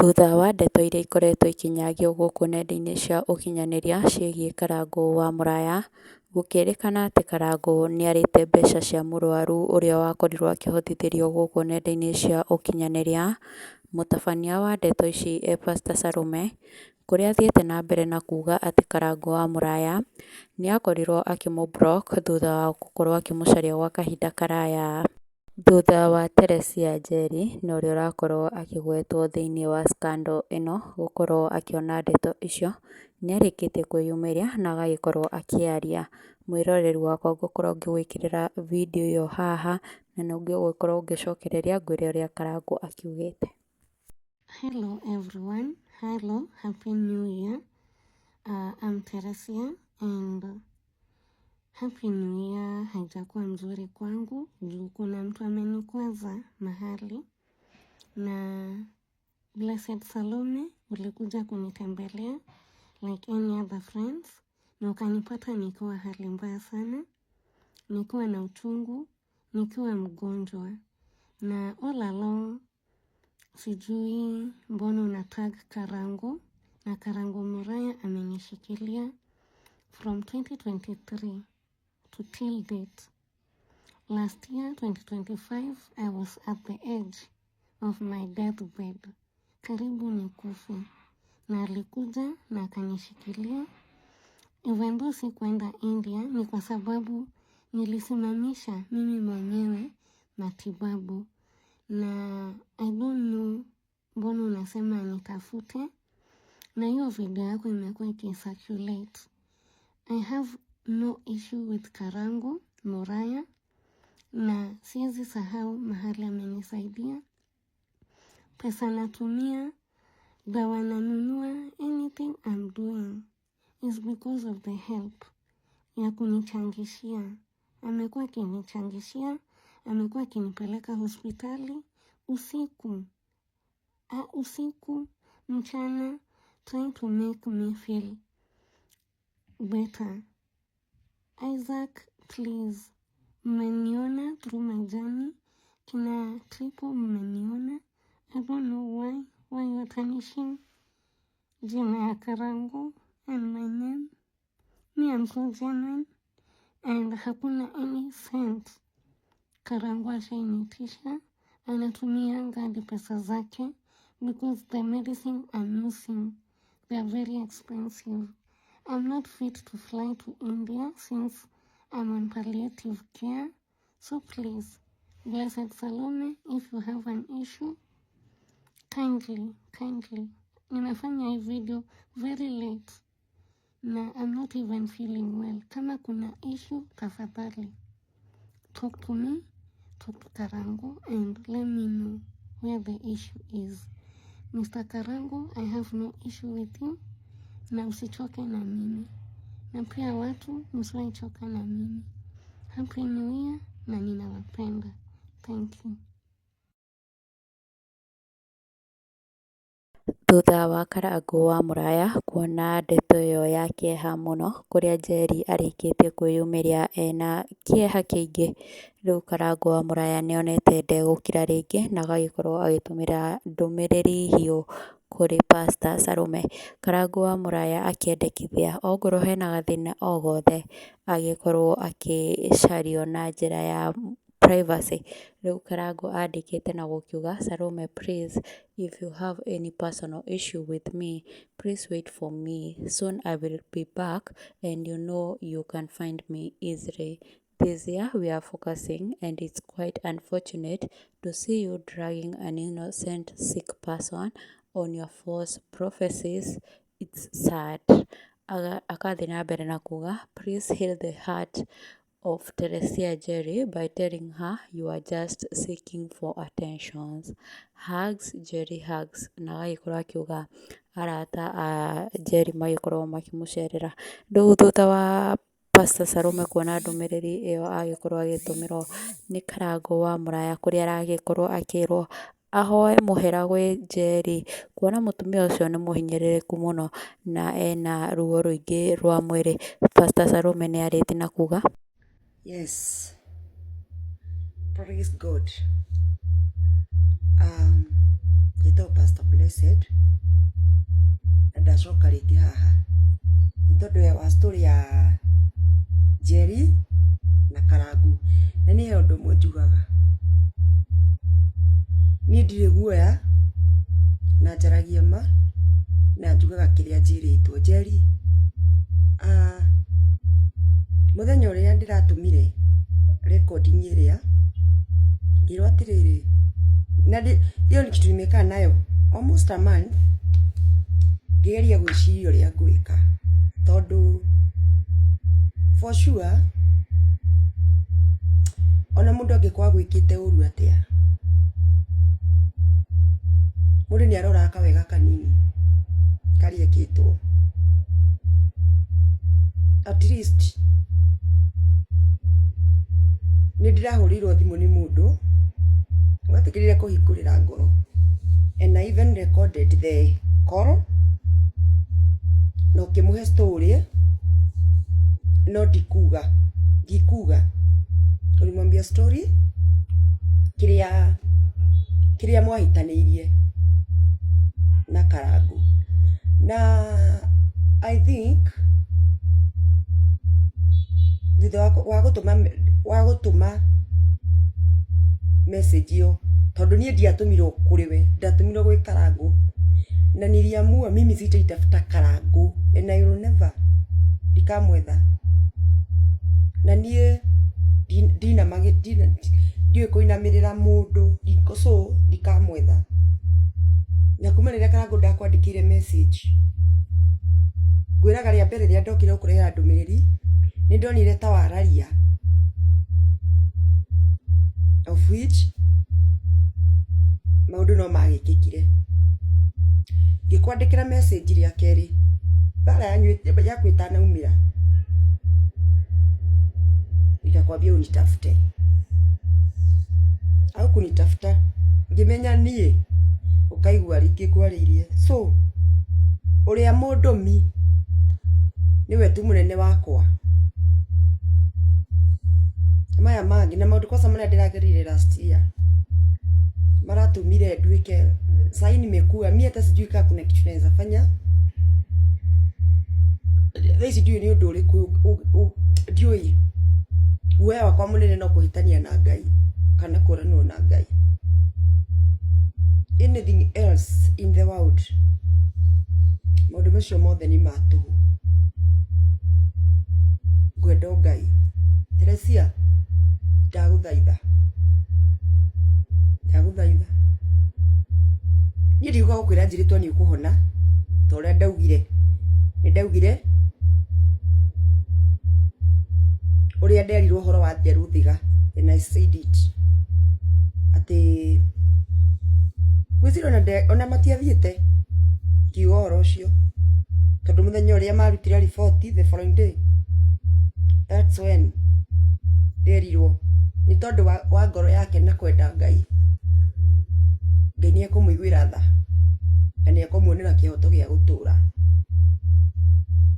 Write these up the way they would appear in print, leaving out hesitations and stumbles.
Thutha wa ndeto iria ikoretwo ikĩnyagio gũkũ nenda-inĩ cia ũkinyanĩria ciĩgiĩ Karangũ wa Mũraya, gũkĩrĩkana atĩ Karangũ nĩarĩte mbeca cia mũrwaru ũrĩa wakorirwo akĩhotithĩrio gũkũ nenda-inĩ cia ũkinyanĩria, mũtabania wa ndeto ici e Pastor Salome, kũrĩa athiĩte na mbere na kuga atĩ Karangũ wa Mũraya, nĩakorirwo akĩmũ block thutha wa gũkorwo akĩmũcaria gwa kahinda karaya. Thutha wa Teresia Njeri na ũrĩa ũrakorwo akĩgwetwo thĩiniĩ wa scandal ĩno gũkorwo akĩona ndeto icio, nĩarĩkĩtie kwĩyumĩria na agagĩkorwo akĩaria. Mwĩroreri wakwa ngũkorwo ngĩgwĩkĩrĩra video ĩyo haha, na ningĩ ũgũkorwo ngĩcokereria ngwĩre ũrĩa Karangũ akiugĩte. Hello everyone. Hello, happy new year. I'm Teresia and happy new year haijakuwa mzuri kwangu juu kuna mtu amenikwaza mahali na Blessed Salome ulikuja kunitembelea like any other friends na ukanipata nikiwa hali mbaya sana, nikiwa na uchungu, nikiwa mgonjwa na all along sijui mbona una tag Karangu na Karangu Muraya amenishikilia from 2023 to till date. Last year 2025 I was at the edge of my deathbed, karibu nikufe, na alikuja na akanishikilia. Even though sikuenda India ni kwa sababu nilisimamisha mimi mwenyewe matibabu na I don't know mbona unasema nitafute na hiyo video yako imekuwa ikicirculate. I have no issue with Karangu Muraya na siwezi sahau mahali amenisaidia. Pesa natumia, dawa nanunua, anything I'm doing is because of the help ya kunichangishia. Amekuwa akinichangishia, amekuwa akinipeleka hospitali usiku, usiku, mchana, trying to make me feel better. Isaac, please, mmeniona through my journey. Kina Triple mmeniona. I don't know why you are tarnishing jina ya Karangu and my name. Me, I'm so genuine and hakuna any cent Karangu ashainitisha. Anatumianga hadi pesa zake because the medicine I'm using, they are very expensive. I'm not fit to fly to India since I'm on palliative care. So please, Blessed Salome, if you have an issue, kindly, kindly. Nimefanya hii video very late na I'm not even feeling well. Kama kuna issue, tafadhali talk to me, talk to Karangu and let me know where the issue is. Mr. Karangu, I have no issue with you na usichoke na mimi, na pia watu msiwahi choka na mimi. Happy New Year na ninawapenda. Thank you. Thutha wa Karangũ wa Mũraya kuona ndeto ĩyo ya kĩeha mũno kũrĩa Njeri arĩkĩtie kwĩyumĩria ena kĩeha kĩingĩ, rĩu Karangũ wa Mũraya nĩonete ndegũkira rĩngĩ na agagĩkorwo agĩtũmĩra ndũmĩrĩri hiũ kũrĩ Pastor Salome. Karangũ wa Mũraya akĩendekithia ongorwo hena gathĩna o gothe agĩkorwo akĩcario na njĩra ya privacy. Rĩu Karangũ andĩkĩte na gũkiuga, "Salome, please, if you have any personal issue with me, please wait for me. Soon I will be back and you know you can find me easily. This year we are focusing and it's quite unfortunate to see you dragging an innocent sick person on your false prophecies. It's sad." Akathiĩ na mbere na kuga, "Please heal the heart of Teresia Njeri by telling her you are just seeking for attentions. Hugs, Njeri hugs." Na agagĩkorwo akiuga arata a Njeri magĩkorwo makĩmũcerera. Rĩu thutha wa Pastor Salome kuona ndũmĩrĩri ĩyo agĩkorwo agĩtũmĩrwo nĩ Karangũ wa Mũraya kũrĩa aragĩkorwo akĩrwo ahoe mũhera gwĩ Njeri kuona mũtumia ũcio nĩ mũhinyĩrĩrĩku mũno na ena ruo rũingĩ rwa mwĩrĩ. Pastor Salome nĩ arĩtie na kuga, Yes, praise God. Njĩtagwo Pastor Blessed na ndacoka rĩngĩ haha nĩ tondũ wa story ya Njeri na Karangu. Na niĩ he ũndũ ũmwe njugaga, niĩ ndirĩ guoya na njaragia ma na njugaga kĩrĩa njĩrĩtwo. Njeri, mũthenya ũrĩa ndĩratũmire recording ĩrĩa, ngĩrwo atĩrĩrĩ, na hiyo ni kitu nimekaa nayo almost a month ngĩgeria gwĩciria ũrĩa ngwĩka, tondũ for sure ona mũndũ angĩkorwo agwĩkĩte ũru atĩa, mũndũ nĩ aroraga kawega kanini karĩa ekĩtwo. At least nĩ ndĩrahũrĩirwo thimũ nĩ mũndũ wetĩkĩrire kũhingũrĩra ngoro, and I even recorded the call na ũkĩmũhe story, no ndikuga ndikuga, ulimwambia story kĩrĩa kĩrĩa mwahĩtanĩirie na Karangu. Na I think thutha wa gũtũma message ĩyo, tondũ niĩ ndiatũmirwo kũrĩ we, ndatũmirwo gwĩ Karangu, na niliamua mimi sitaitafuta Karangu and I will never, ndikamwetha. Na niĩ ndiũĩ kũinamĩrĩra mũndũ, so ndikamwetha. Na kuma rĩrĩa Karangu ndakwandĩkĩire message, ngwĩraga rĩa mbere rĩrĩa ndokire gũkũrehera ndũmĩrĩri, nĩ ndonire ta wararia, of which maũndũ no magĩkĩkire. Ngĩkwandĩkĩra message rĩa kerĩ mbara yanyu yaku ĩtanaumĩra, nikakwambia unitafute au kunitafuta, ngĩmenya niĩ ũkaigua rĩngĩ ngwarĩirie. So ũrĩa mũndũmi nĩwe tu mũnene wakwa, maya mangĩ na maũndũ kwanza marĩa ndĩragerire last year maratũmire nduĩke sahii nimekuwa mi hata sijui kama kuna kitu naweza fanya thaa ici. Ndiũĩ nĩ ũndũ ũrĩkũ, ndiũĩ. Guoya wakwa mũnene no kũhĩtania na Ngai kana kũranwo na Ngai. Anything else in the world, maũndũ macio mothe nĩ ma tũhũ. Ngwenda o Ngai. Teresia, ndagũthaitha, ndagũthaitha, niĩ ndigũka gũkwĩra njĩrĩtwo nĩ ũkũhona, ta ũrĩa ndaugire. Nĩ ndaugire ũrĩa nderirwo ũhoro wa Njerũ Thiga, and I said it atĩ ngwĩciria ona matiathiĩte ngiuga ũhoro ũcio, tondũ mũthenya ũrĩa marutire riboti, the following day, that's when nderirwo nĩ tondũ wa ngoro yake na kwenda Ngai, Ngai nĩ ekũmũiguĩra tha na nĩ ekũmuonera kĩhoto gĩa gũtũra.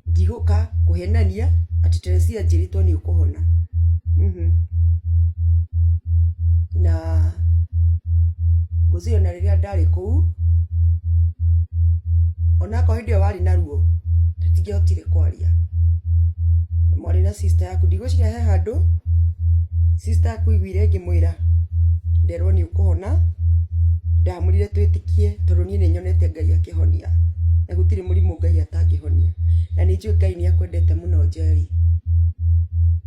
Ndigũka kũhenania atĩ Teresia njĩrĩtwo nĩ ũkũhona. Na ngwĩciria ona rĩrĩa ndarĩ kũu, onakorwo hĩndĩ ĩyo warĩ na ruo, tũtingĩahotire kwaria. Mwarĩ na sister yaku, ndigwĩciria he handũ sister yaku aiguire ngĩmwĩra nderwo nĩ ũkũhona. Ndamwĩrire twĩtĩkie, tondũ niĩ nĩ nyonete Ngai akĩhonia na gũtirĩ mũrimũ Ngai atangĩhonia, na nĩ njũĩ Ngai nĩ akwendete mũno, Njeri,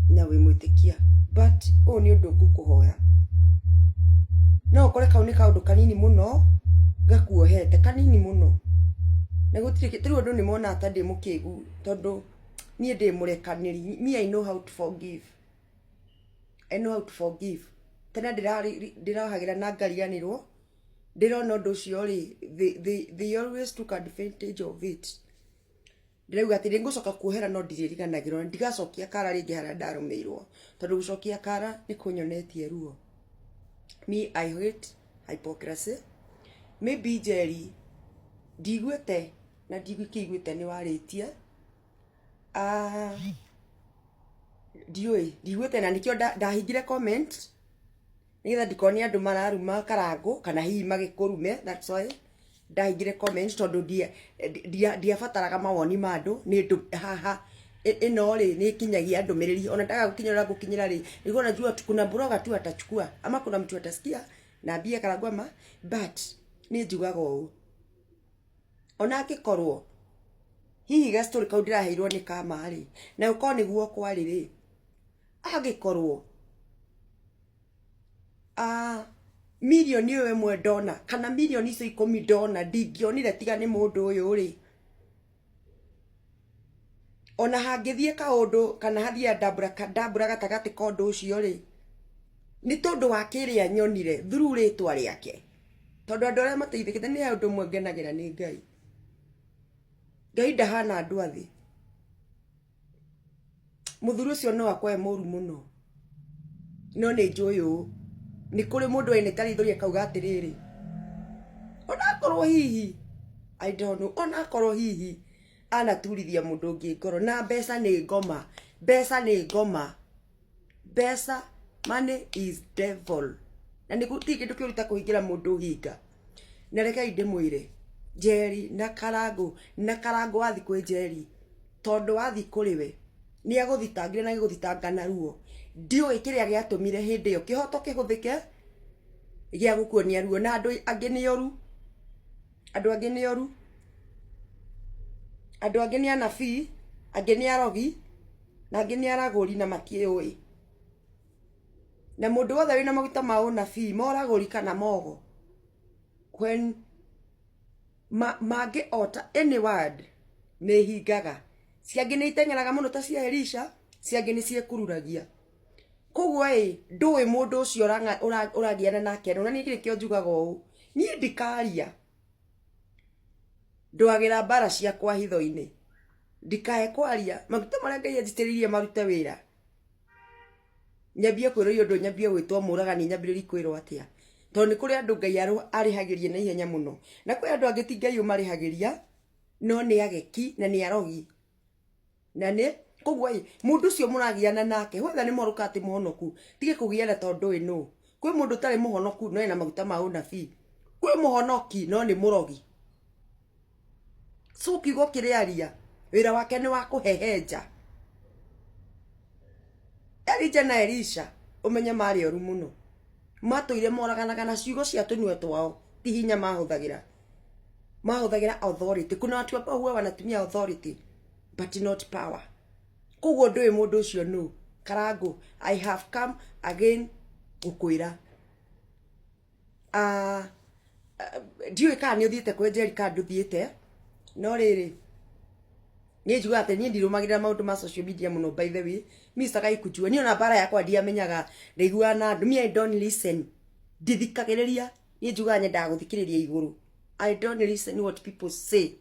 na wĩ mwĩtĩkia. But ũyũ nĩ ũndũ ngũkũhoya, no ũkore kau nĩ kaũndũ kanini mũno gakuohete, kanini mũno, na gũtirĩ rĩu andũ nĩ monaga ta ndĩ mũkĩgu, tondũ niĩ ndĩ mũrekanĩri. Me, I know how to forgive, I know how to forgive. Tena ndĩrohagĩra na ngariganĩrwo. Ndĩrona ũndũ ũcio rĩ, they always took advantage of it. Ndĩrauga atĩ nĩngũcoka kuohera, no ndirĩriganagĩrwo na ndigacokia kara rĩngĩ harĩa ndarũmĩirwo, tondũ gũcokia kara nĩ kũnyonetie ruo. Me, I hate hypocrisy. Maybe Njeri ndiguĩte na ndigũkĩiguĩte nĩ warĩtie. Ah, ndiũĩ, ndiguĩte, na nĩkĩo ndahingire comment nĩgetha ndikone andũ mararuma Karangũ kana hihi magĩkũrume. That's why Ndahingire comment tondũ ndiabataraga mawoni ma andũ nĩ haha ĩno rĩ nĩ ĩkinyagia ndũmĩrĩri ona ndaga gũkinyĩra gũkinyĩra rĩ nilikuwa najua tu kuna blogger tu atachukua ama kuna mtu atasikia na ambie Karangũ ama but niĩ njugaga ũũ ona angĩkorwo hihi ga story kau ndĩraheirwo nĩ kama rĩ na gũkorwo nĩguo kwarĩ rĩ angĩkorwo mirioni ĩyo ĩmwe ndona kana mirioni icio 10 ndona ndingĩonire tiga nĩ mũndũ ũyũ rĩ ona hangĩthiĩ kaũndũ kana hathiĩ ndambura ndambura gatagatĩ ka ũndũ ũcio rĩ nĩ tondũ wa kĩrĩa nyonire through rĩtwa rĩake tondũ andũ arĩa mateithĩkĩte nĩ ũndũ ũmwe ngenagĩra nĩ Ngai. Ngai ndahana andũ a thĩ. Mũthuri ũcio no akorwo e mũru mũno no nĩ njũĩ ũũ nĩ kũrĩ mũndũ wainĩte rĩithori akauga atĩrĩrĩ onakorwo hihi I don't know onakorwo hihi anaturithia mũndũ ũngĩ ngoro na mbeca nĩ ngoma mbeca nĩ ngoma mbeca money is devil na nĩ gũtirĩ kĩndũ kĩũru ta kũhingĩra mũndũ ũhinga na rekei ndĩmwĩre Njeri na Karangũ na Karangũ wathiĩ kwĩ Njeri tondũ wathiĩ kũrĩ we nĩ agũthitangire na agĩgũthitanga na ruo ndiũĩ kĩrĩa gĩatũmire hĩndĩ ĩyo kĩhoto kĩhũthĩke gĩa gũkuonia ruo na andũ angĩ nĩ oru andũ angĩ nĩ oru andũ angĩ nĩ anabii angĩ nĩ arogi na angĩ nĩ aragũri na matiĩũĩ na mũndũ wothe wĩna maguta ma ũnabii ma ũragũri kana mogo when mangĩ ota any word nĩ ihingaga ciangĩ nĩ iteng'eraga mũno ta cia Elisha ciangĩ nĩ ciĩkururagia koguo ĩ ndũĩ mũndũ ũcio ũragiana nake na niĩ nĩkĩo njugaga ũũ niĩ ndikaria ndwagĩra mbara ciakwa hitho-inĩ ndikae kwaria maguta marĩa Ngai anjitĩrĩirie marute wĩra nyambie kwĩrwo ũndũ nyambie gwĩtwo mũragani nyambĩrĩrie kwĩrwo atĩa tondũ nĩ kũrĩ andũ Ngai arĩhagĩria na ihenya mũno na kwĩ andũ angĩ ti Ngai ũmarĩhagĩria no nĩ ageki na nĩ arogi na nĩ koguo ĩ mũndũ ũcio mũragiana nake whether nĩ mũhoro kana ti mũhonoku tige kũgiana tondũ ndũĩ nũ kwĩ mũndũ ũtarĩ mũhonoku no ena maguta ma ũnabii kwĩ mũhonoki no nĩ mũrogi so kiugo kĩrĩa aria wĩra wake nĩ wa kũhehenja Elija na Elisha ũmenye marĩ oru mũno matũire moraganaga na ciugo cia tũnua twao ti hinya mahũthagĩra mahũthagĩra authority kuna watu ambao huwa wanatumia authority but not power koguo ndũĩ mũndũ ũcio nũ Karangũ I have come again gũkwĩra ndiũĩ kana nĩ ũthiĩte kwĩ Njeri kana ndũthiĩte no rĩrĩ niĩ njugaga atĩ niĩ ndirũmagĩrĩra maũndũ ma social media mũno by the way mi sitakai kujua niĩ ona mbara yakwa ndiamenyaga ndaiguaga na andũ me I don't listen ndithikagĩrĩria niĩ njugaga nyendaga gũthikĩrĩria igũrũ I don't listen what people say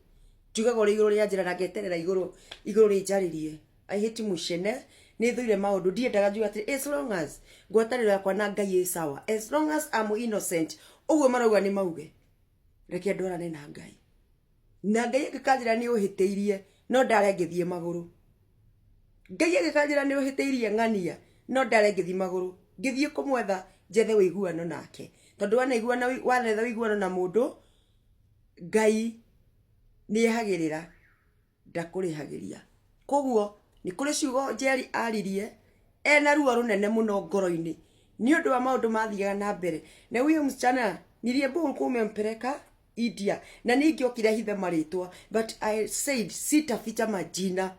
njugaga ũrĩ igũrũ rĩa njĩra na ngeterera igũrũ igũrũ rĩnjarĩrie I hate mucene nĩ thũire maũndũ ndiendaga njuga atĩ as long as ngwatanĩro yakwa na Ngai ĩ sawa as long as I'm innocent ũguo marauga nĩ mauge reke ndwarane na Ngai na Ngai angĩkanjĩra nĩ ũhĩtĩirie no ndare ngĩthiĩ magũrũ Ngai angĩkanjĩra nĩ ũhĩtĩirie ng'ania no ndare ngĩthiĩ magũrũ ngĩthiĩ kũmwetha njethe ũiguano nake tondũ wanaiguana wanetha ũiguano na mũndũ Ngai nĩ ehagĩrĩra ndakũrĩhagĩria koguo nĩ kũrĩ ciugo Njeri aririe ena ruo rũnene mũno ngoro-inĩ nĩ ũndũ wa maũndũ mathiaga na mbere na huyo msichana niliambiwa ulikuwa umempeleka India na ningĩokire hithe marĩtwa but I said sitaficha majina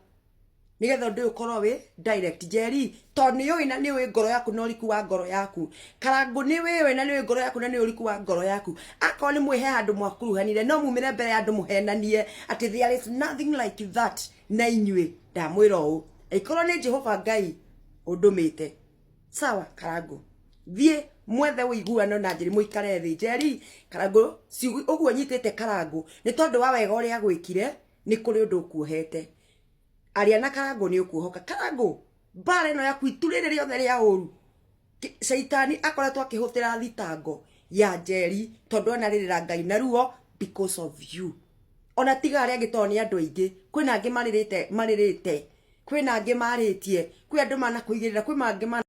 nigetha ũndũ ũyũ ũkorwo wĩ direct Njeri tondũ nĩ ũĩ na nĩ ũĩ ngoro yaku na ũriku wa ngoro yaku Karangũ nĩ wĩũĩ na nĩ ũĩ ngoro yaku na nĩ ũriku wa ngoro yaku akorwo nĩ mwĩ he handũ mwakuruhanire no mumĩre mbere ya andũ mũhenanie atĩ there is nothing like that na inyuĩ ndamwĩra ũũ angĩkorwo nĩ Jehova Ngai ũndũmĩte sawa Karangũ thiĩ mwethe ũiguano na Njeri mũikare thĩ Njeri Karangũ ũguo nyitĩte Karangũ nĩ tondũ wa wega ũrĩa agwĩkire nĩ kũrĩ ũndũ ũkuohete aria na Karangũ nĩ ũkuohoka Karangũ mbara ĩno yaku itu rĩrĩ rĩothe rĩa ũru caitani akoretwo akĩhũthĩra thitango ya Njeri tondũ anarĩrĩra Ngai na ruo because of you ona tiga arĩa angĩ tondũ nĩ andũ aingĩ kwĩna angĩ marĩrĩte marĩrĩte kwĩna angĩ marĩtie kwĩ andũ manakũigĩrĩra kwĩ angĩ mana